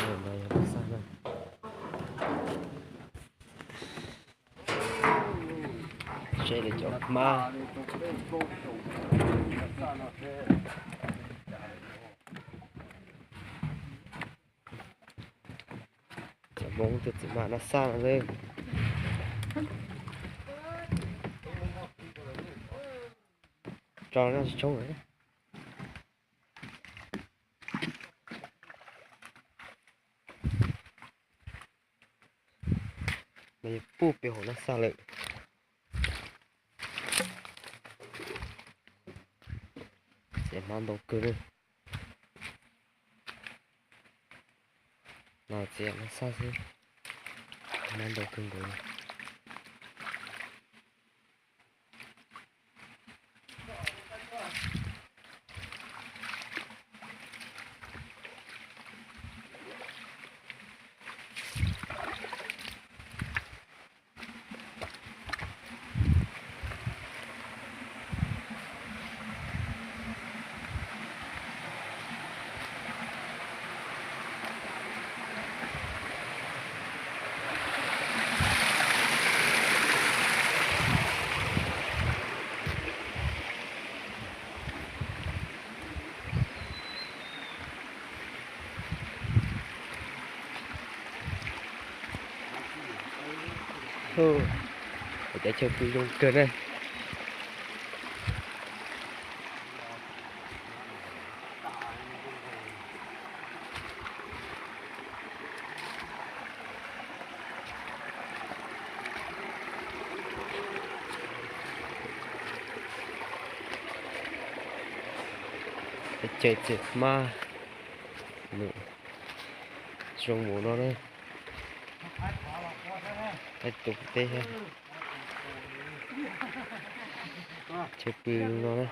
Ntawm no yog Nab Xaj na. Seb lawv cov hmab. Cov Hmoob tuaj txiav hmab Nab Xaj no xwb. Tso noj tsis tshoob lawm. Mas yog puag pem hauv Nab Xaj lawm. Txiav hmab ntau kawg li. No txiav Nab Xaj xwb, hmab ntau kawg nkaus li. Cov chaw pw zoo kawg na. Peb caij txiav hmab, zoo mus no na. Qaib tus teb thiab. Chaw pw no na.